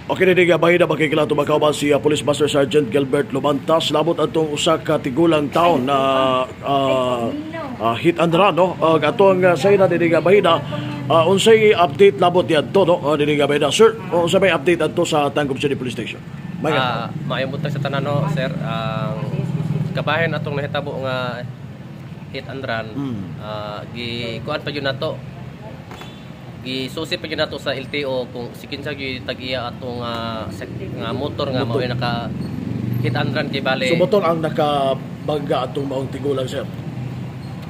Okay, ni nga bahina makikilala tumakawan si Police Master Sergeant Gilbert Lumantas labot atong usa ka tigulang taon na hit and run, no? Atong sayna dinhi nga bahina, unsay update labot diadto, no? Dinhi nga bahina, sir, unsa may update adto sa Tangub City Police Station? May Maayong buntag sa tanan, no, sir. Ang kabahin atong nahitabo nga hit and run, gi kuan pa gyud nato. Gisusi pa gyud nato sa LTO kung si kinsa gyud tag-iya atong nga motor nga mao naka hit and run kay bale. So motor ang nakabangga atong maong tigulang, sir?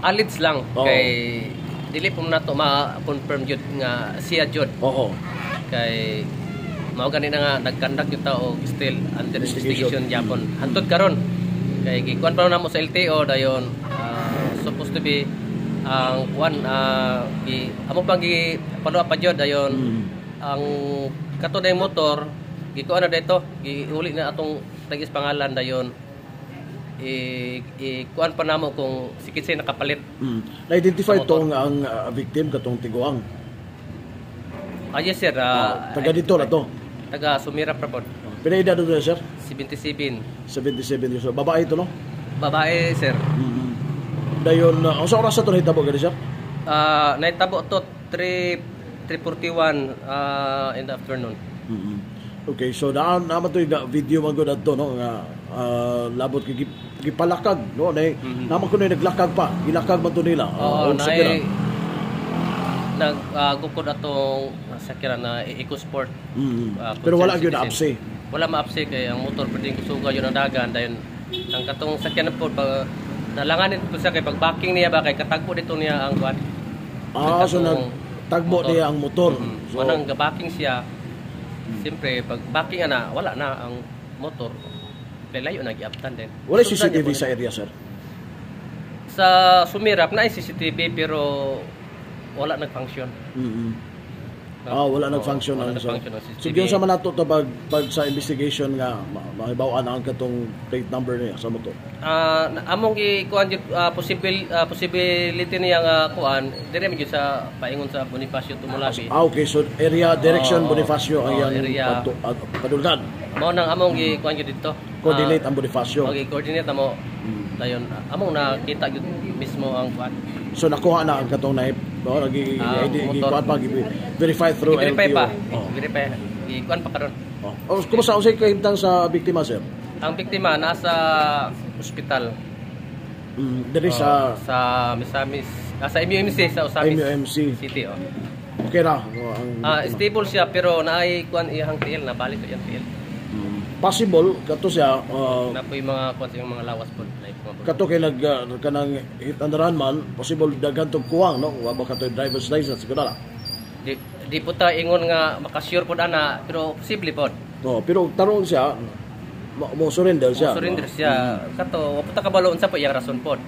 Alleged lang kay dili po nato ma-confirm gyud nga siya gyud. Kay mao gani na nga nag-conduct yung tao still under investigation. Investigation gyapon hantod karon kay gikuan pa namo sa LTO dayon, supposed to be ang kuan, gi amo pang gi follow up pa jud dayon. Ang kato day motor gikuan na dito, giuli na atong tagis pangalan dayon, i, i kuan pa namo kung si kinsay nakapalit. Na-identify Sa motor. Tong ang victim, katong tiguang? Ah, yes sir. Taga dito na to? Taga Sumira pra pod. Pila edad to, sir? 77. 77 years old. Babae ito, no? Babae, sir. Dayon, unsa oras sa to nahitabo gani, sir? Naitabo to 3 3:41 in the afternoon. Okay, so naa naman to yung video man gud adto, no, nga labot kay gipalakag, no, nay naman kuno naglakag pa, gilakag man to nila. Oo, Og sakyanan. naay nag gukod atong sakyanan na EcoSport. Pero wala concerned gyud citizen. Abse. Wala maapse kay ang motor pwedeng kusuga yun ang dagan dayon ang katong sakyanan po pag nalanganin po siya kay pag backing niya ba kay katagpo dito niya ang kuan. Ah, so Katong nagtagbo motor. niya ang motor. So, So, manang gabacking siya. Siyempre, pag backing ana, wala na ang motor. Layo na giabtan din. Wala Sundan CCTV niya po. sa area, sir? Sa Sumirap na CCTV pero wala nag-function. Ah, wala Oo, nag-function wala ang nag-function ang So CCTV. giunsa man nato to pag sa investigation nga mahibaw-an ang katong plate number niya sa motor? Ah, among gi kuan jud, possible possibility niya nga kuan dire man jud sa paingon sa Bonifacio to Molave. Ah, okay. So area direction Oo. Bonifacio ang Oo, iyang area. Padulngan. Mao nang among gi kuan jud dito. Coordinate ang Bonifacio. Okay, coordinate amo. Dayon among nakita jud mismo ang kuan. So nakuha na ang katong naip, no, nagi Ah, ID motor. kuan pa, verify through Gi-verify LTO. pa. Oh. Verify. Gi-kuan pa karon. Oh. Oh, kumusta, unsay kahimtang sa biktima, sir? Ang biktima nasa ospital. Diri sa Sa Misamis, sa MUMC sa Osamis MUMC. City, oh. Okay ra, oh, ang Ah, biktima. stable siya pero naay kuan iyang tiil, nabalik ko iyang tiil. Possible kato siya Na po yung mga kuan sa iyang mga lawas po. Like, mga kato kay nag kanang hit and run man, possible daghan tong kuwang, no, wa ba kato driver's license kuno na. Di po ta ingon nga makasure pod ana pero posible pod. No, pero tarong siya mo surrender siya. Mo surrender siya. Kato wa po ta kabalo unsa po iyang rason pod.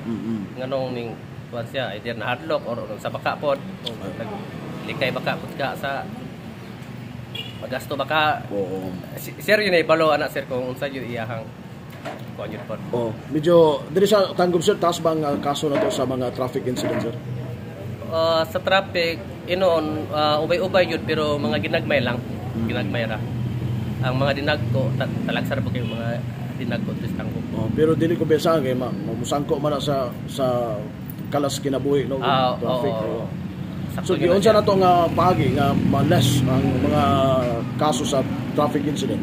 Nganong ning kuan siya, either nahadlok or sa baka pod o naglikay baka pod ka sa magasto baka. Sir yun ay balo ana, sir, kung unsa yun iyahang kuan yun pod. Oh, medyo diri sa Tangub, sir, taas ba ang kaso na to sa mga traffic incident, sir? Sa traffic inoon, ubay-ubay yun pero mga ginagmay lang, ginagmay ra ang mga dinagko, talagsar po kayo mga dinagko sa Tangub. Oh, pero dili ko besa kay ma musangko man na sa kalas kinabuhi, no, traffic. Oo. Oh. Sakto So yun na giunsa siya. Na to nga paagi nga ma-less ang mga kaso sa traffic incident?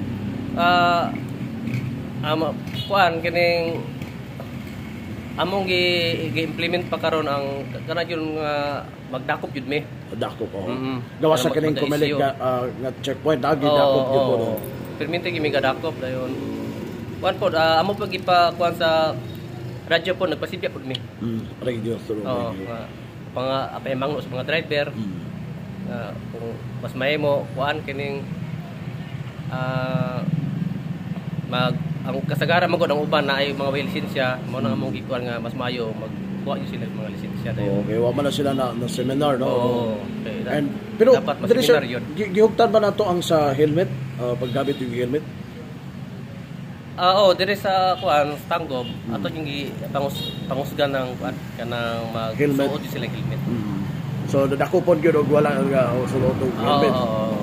Kuan kining among gi gi-implement pa karon ang kana yun nga magdakop jud mi. Dakop, oh. Gawas sa Para kining Comelec magka-issue. nga checkpoint agi dakop gyud po, no. Perminti gi mi gadakop dayon. Kuan po, amo pa gipa kuan sa radyo po, nagpasibya po mi. Radio through Oo, radio. nga panga apay sa mga driver. Nga kung mas mahimo kuan kining mag ang kasagaran man gud ang uban na ay mga way lisensya mo nang among gikuan nga mas maayo magkuha gyud sila og mga lisensya dayon. Okay, wa man na sila na seminar, no. Oo. Okay, And pero dapat diri sir, maseminar yun. Gihugtan ba nato ang sa helmet, paggamit yung helmet? Ah, oh, dire sa kuan Tanggob, ato yung gi pangusgan ng kuan kanang mag Helmet. suot yun sila helmet. So dako pod gyud og wala nga suot og helmet. Oo.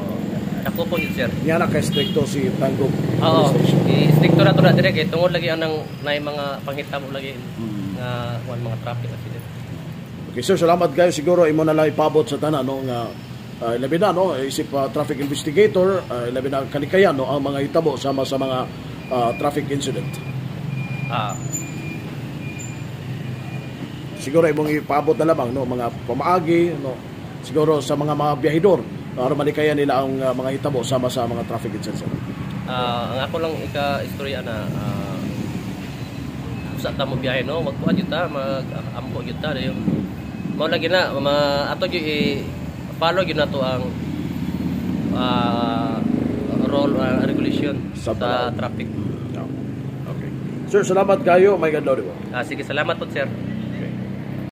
Sakupon yun, sir. Nga na kay stricto si Tangub Oo, Police Station. I-stricto na to na dire kay tungod lagi anang naay mga panghitabo lagi nga kuan, mga traffic accident. Okay sir, salamat kayo. Siguro imo na lang ipabot sa tanan, no, nga labi na, no, isip traffic investigator, labi na kalikayan, no, ang mga hitabo sama sa mga traffic incident. Siguro imong ipabot na lamang, no, mga pamaagi, no, siguro sa mga biyahidor para malikayan nila ang mga hitabo sama sa mga traffic incident, sir. Ang ako lang ika-istorya na usa ta mo biyahe, no, magkuan jud ta, mag-ampo jud ta, dayon mao lagi na ma, ato gyud i follow gyud nato ang role regulation Sa sa balaod. Traffic. Yeah. Okay. Sir, salamat kayo. May adlaw mo. Sige, salamat po, sir.